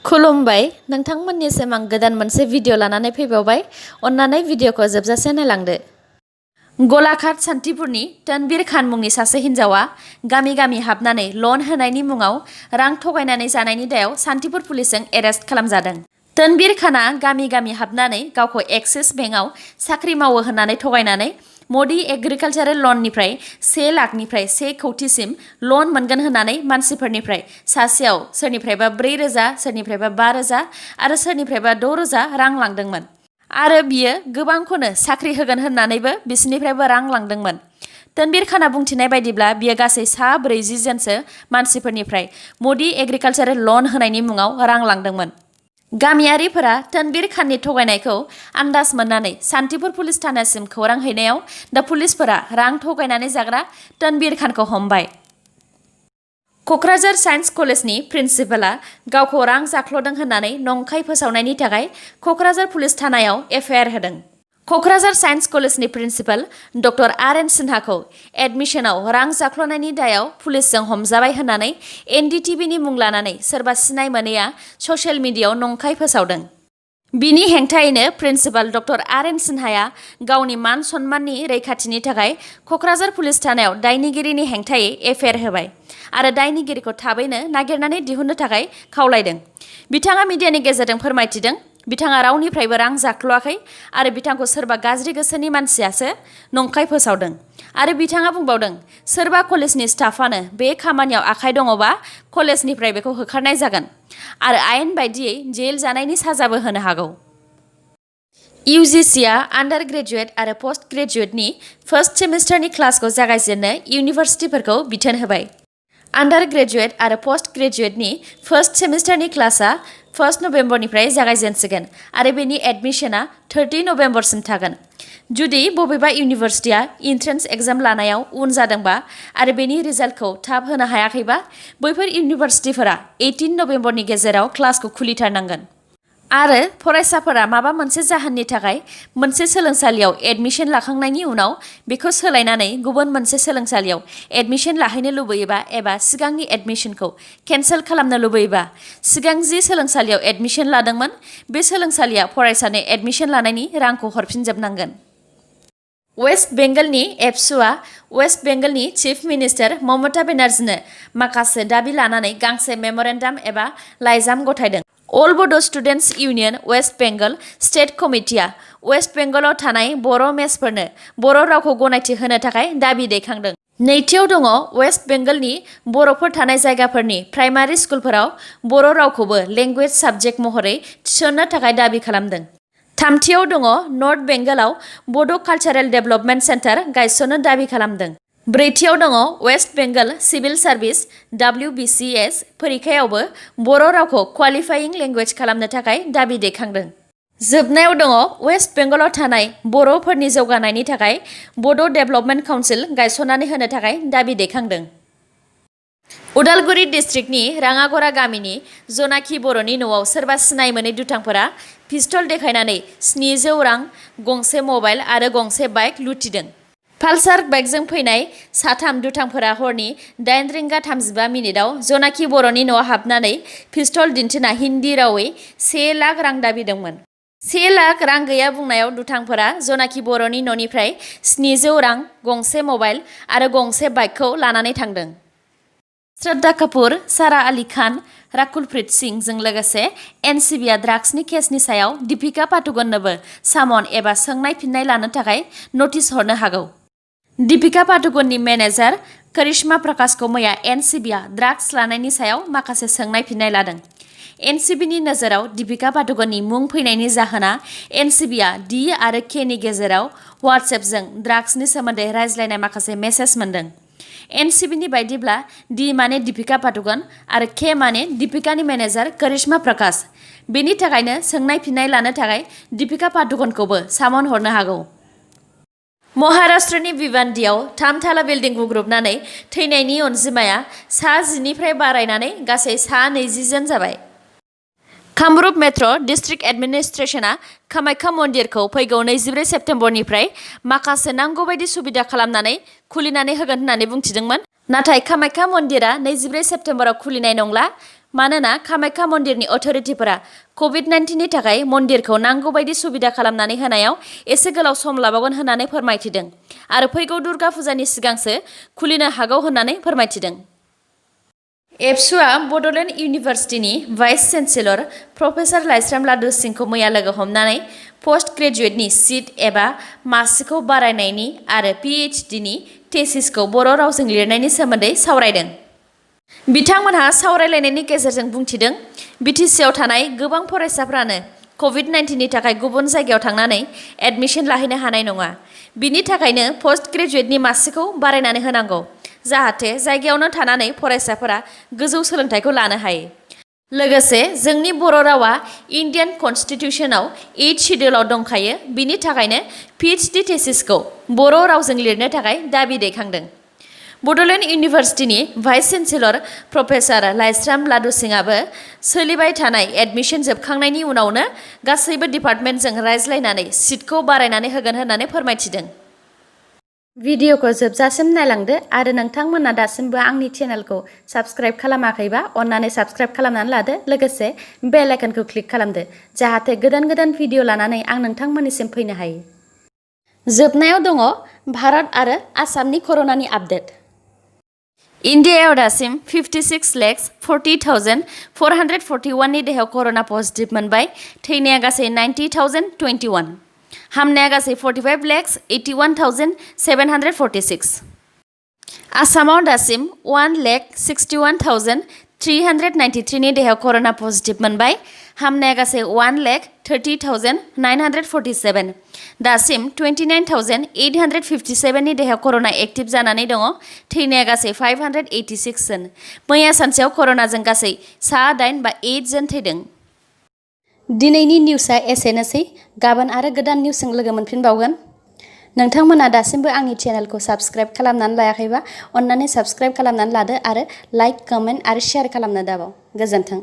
खुलुमबाय नोंथांमोननिसिम आं गोदान मोनसे भिडिअ लानानै फैबावबाय। अन्नानै भिडिअखौ जोबजासे नायलांदो। गलाघाट सान्तिपुरनि तनवीर खान मुंनि सासे हिन्जावा गामि गामि हाबनानै लन होनायनि मुङाव रां थगायनानै जानायनि दायाव सान्तिपुर पुलिसजों एरेस्ट खालामजादों। तनवीर खानआ गामि गामि हाबनानै गावखौ एक्सिस बेंकआव साख्रि मावो होननानै थगायनानै मदि एग्रिकालचारेल लननिफ्राय 1 लाखनिफ्राय 1 कौटिसिम लन मोनगोन होननानै मानसिफोरनिफ्राय सासेयाव सोरनिफ्रायबा 4,000 सोरनिफ्रायबा 5,000 आरो सोरनिफ्रायबा 6,000 रां लांदोंमोन आरो बियो गोबांखौनो साख्रि होगोन होननानैबो बिसोरनिफ्रायबो रां लांदोंमोन। तनवीर खानआ बुंथिनाय बायदिब्ला बियो गासै 40 जनसो मानसिफोरनिफ्राय मदि एग्रिकालचारेल लन होनायनि मुङाव रां लांदोंमोन। गामियारिफोरा तनवीर खाननि थगायनायखौ आन्दाज मोननानै सान्तिपुर पुलिस थानासिम खौरां हैनायाव दा पुलिसफोरा रां थगायनानै जाग्रा तनवीर खानखौ हमबाय। क'क्राझार साइन्स कलेजनि प्रिन्सिपालआ गावखौ रां जाख्ल'दों होननानै नंखाय फोसावनायनि थाखाय क'क्राझार पुलिस थानायाव एफआइआर होदों। क'क्राझार साइन्स कलेजनि प्रिन्सिपाल डक्टर आर.एन. सिन्हाखौ एडमिशनाव रां जाख्ल'नायनि दायाव पुलिसजों हमजाबाय होननानै एनडिटिभिनि मुं लानानै सोरबा सिनाय मोनैया ससियेल मिडियायाव नंखाय फोसावदों। बिनि हेंथायैनो प्रिन्सिपाल डक्टर आर.एन. सिन्हाया गावनि मान सन्माननि रैखाथिनि थाखाय क'क्राझार पुलिस थानायाव दायनिगिरिनि हेंथायै एफआइआर होबाय आरो दायनिगिरिखौ थाबैनो नागिरनानै दिहुननो थाखाय खावलायदों। बिथाङा मिडियानि गेजेरजों फोरमायथिदों बिथाङा रावनिफ्रायबो रां जाख्ल'आखै आरो बिथांखौ सोरबा गाज्रि गोसोनि मानसियासो नंखाय फोसावदों आरो बिथाङा बुंबावदों सोरबा कलेजनि स्टाफानो बे खामानियाव आखाइ दङबा कलेजनिफ्राय बेखौ होखारनाय जागोन आरो आयेन बायदियै जेल जानायनि साजाबो होनो हागौ। इउजिसिआ आन्डार ग्रेजुएट आरो पोस्ट ग्रेजुएटनि फार्स्ट सेमिस्टारनि क्लासखौ जागायजेननो इउनिभार्सिटिफोरखौ बिथोन होबाय। आन्डार ग्रेजुएट आरो पोस्ट ग्रेजुएटनि फार्स्ट सेमिस्टारनि क्लासआ 1 नभेम्बरनिफ्राय जागायजेनसिगोन आरो बेनि एडमिशना 30 नभेम्बरसिम थागोन। जुदि बबेबा इउनिभार्सिटिया इन्ट्रेन्स एग्जाम लानायाव उन जादोंबा आरो बेनि रिजाल्टखौ थाब होनो हायाखैबा बैफोर इउनिभार्सिटिफोरा 18 नभेम्बरनि गेजेराव क्लासखौ खुलिथारनांगोन। आरो फरायसाफोरा माबा मोनसे जाहोननि थाखाय मोनसे सोलोंसालियाव एडमिशन लाखांनायनि उनाव बेखौ सोलायनानै गुबुन मोनसे सोलोंसालियाव एडमिशन लाहैनो लुबैयोबा एबा सिगांनि एडमिशनखौ केन्सेल खालामनो लुबैयोबा सिगां जि सोलोंसालियाव एडमिशन लादोंमोन बे सोलोंसालिया फरायसानो एडमिशन लानायनि रांखौ हरफिनजोबनांगोन। वेस्ट बेंगलनि एबसुआ वेस्ट बेंगलनि चिफ मिनिस्टार ममता बेनार्जीनो माखासे दाबि लानानै गांसे मेम'रेन्डाम एबा लाइजाम गथायदों। All Bodo' students union west Bengal state कमिटिया वेस्ट बेंगलाव थानाय बर' मेसफोरनो बर' रावखौ गनायथि होनो थाखाय दाबि दैखांदों। नैथियाव दङ वेस्ट बेंगलनि बर'फोर थानाय जायगाफोरनि प्राइमारि स्कुलफोराव बर' रावखौबो लेंगुवेज साबजेक्ट महरै थिसननो थाखाय दाबि खालामदों। थामथियाव दङ नर्थ बेंगलाव बड' कालचारेल डेभेलपमेन्ट सेन्टार गायसननो दाबि खालामदों। ब्रैथियाव दङ West Bengal civil service WBCS फरिखायावबो बर' रावखौ क्वालिफाइं लेंगुवेज खालामनो थाखाय दाबि दैखांदों। जोबनायाव दङ वेस्ट बेंगलाव थानाय बर'फोरनि जौगानायनि थाखाय बड' डेभेलपमेन्ट काउन्सिल गायसननानै होनो थाखाय दाबि दैखांदों। उदालगुरि डिस्ट्रिक्टनि राङागरा गामिनि जनाखि बर'नि न'आव सोरबा सिनाय मोनै दुथांफोरा पिस्तल देखायनानै 700 रां, गंसे मबाइल आरो गंसे बाइक लुथिदों। पालसार बाइकजों फैनाय साथाम दुथांफोरा हरनि 8:35 जनाखि बर'नि न'आव हाबनानै पिस्तल दिन्थिना हिन्दी रावै 1 लाख रां दाबिदोंमोन। 1 लाख रां गैया बुंनायाव दुथांफोरा जनाखि बर'नि न'निफ्राय 700 रां, गंसे मबाइल आरो गंसे बाइकखौ लानानै थांदों। श्रद्धा कापुर, सारा आलि खान, राकुल प्रीत सिंहजों लोगोसे एनसिबिआ ड्राग्सनि केसनि सायाव दीपिका पादुकननोबो सामन एबा सोंनाय फिननाय लानो थाखाय नटिस हरनो हागौ। दीपिका पादुकननि मेनेजार करिश्मा प्रकाशखौ मैया एनसिबिआ ड्राग्स लानायनि सायाव माखासे सोंनाय फिननाय लादों। एनसिबिनि नोजोराव दीपिका पादुकननि मुं फैनायनि जाहोना एनसिबिआ डी आरो केनि गेजेराव वाट्सएपजों ड्राग्सनि सोमोन्दै रायज्लायनाय माखासे मेसेज मोन्दों। एनसिबिनि बायदिब्ला डी माने दीपिका पादुकन आरो के माने दीपिकानि मेनेजार करिश्मा प्रकाश। बेनि थाखायनो सोंनाय फिननाय लानो थाखाय दीपिका पादुकनखौबो सामन हरनो हागौ। महाराष्ट्रनि भिवान्डीआव 3 थाला बिल्डिं गुग्रुबनानै थैनायनि अनजिमाया 10निफ्राय बारायनानै गासै 20 जन जाबाय। कामरुप मेट्र' डिस्ट्रिक्ट एडमिनिस्ट्रेशना कामाख्या मन्दिरखौ फैगौ 24 सेप्तेम्बरनिफ्राय माखासे नांगौ बायदि सुबिदा खालामनानै खुलिनानै होगोन होननानै बुंथिदोंमोन। नाथाय कामाख्या मन्दिरा 24 सेप्तेम्बराव खुलिनाय नंला। मानोना कामाख्या मन्दिरनि अथ'रिटिफोरा कभिड-19नि थाखाय मन्दिरखौ नांगौ बायदि सुबिदा खालामनानै होनायाव एसे गोलाव सम लाबावगोन होननानै फोरमायथिदों आरो फैगौ दुर्गा फुजानि सिगांसो खुलिनो हागौ होननानै फोरमायथिदों। एबसुआ Bodoland इउनिभार्सिटिनि vice chancellor professor Laishram लादु सिंहखौ मैया लोगो हमनानै पस्ट ग्रेजुएटनि सिट एबा मासिखौ बारायनायनि आरो पिएइचडिनि टेसिसखौ बर' रावजों लिरनायनि सोमोन्दै सावरायदों। बिथांमोनहा सावरायलायनायनि गेजेरजों बुंथिदों बिटिसिआव थानाय गोबां फरायसाफ्रानो कभिड-19नि थाखाय गुबुन जायगायाव थांनानै एडमिसन लाहैनो हानाय नङा। बिनि थाखायनो पस्ट ग्रेजुएटनि मासिखौ बारायनानै होनांगौ जाहाथे जायगायावनो थानानै फरायसाफोरा गोजौ सोलोंथाइखौ लानो हायो। लोगोसे जोंनि बर' रावा इन्डियान कन्स्टिटिउसनाव 8 शिड्युलाव दंखायो बिनि थाखायनो पिएइचडि टेसिसखौ बर' रावजों लिरनो थाखाय दाबि दैखांदों। Bodoland इउनिभार्सिटिनि vice chancellor professor Laishram लादु सिंहआबो सोलिबाय थानाय एडमिसन जोबखांनायनि उनावनो गासैबो डिपार्टमेन्टजों रायज्लायनानै सिटखौ बारायनानै होगोन होननानै फोरमायथिदों। भिडिअखौ जोबजासिम नायलांदो आरो नोंथांमोना दासिमबो आंनि चेनेलखौ साबस्क्राइब खालामाखैबा अन्नानै साबस्क्राइब खालामनानै लादो लोगोसे बेल आइकनखौ क्लिक खालामदो जाहाथे गोदान गोदान भिडिअ लानानै आं नोंथांमोननिसिम फैनो हायो। जोबनायाव दङ भारत आरो आसामनि कर'नानि आपडेट। इन्डियायाव दासिम 56,40,441 नि देहायाव कर'ना पजिटिभ मोनबाय। थैनाया गासै 90,021। हामनाया गासै 45,81,746। आसामाव दासिम 1,61,393 नि देहायाव कर'ना पजिटिभ मोनबाय। हामनाया गासै 1,30,947। दासिम 29,857 नि देहायाव कर'ना एक्टिभ जानानै दङ। थैनाया गासै 586 जन। मैया सानसेयाव कर'नाजों गासै 8 जन थैदों। दिनैनि निउसआ एसेनोसै। गाबोन आरो गोदान निउसजों लोगो मोनफिनबावगोन। नोंथांमोना दासिमबो आंनि चेनेलखौ साबस्क्राइब खालामनानै लायाखैबा अन्नानै साबस्क्राइब खालामनानै लादो आरो लाइक, कमेन्ट आरो शेयार खालामनो दाबाव। गोजोन्थों।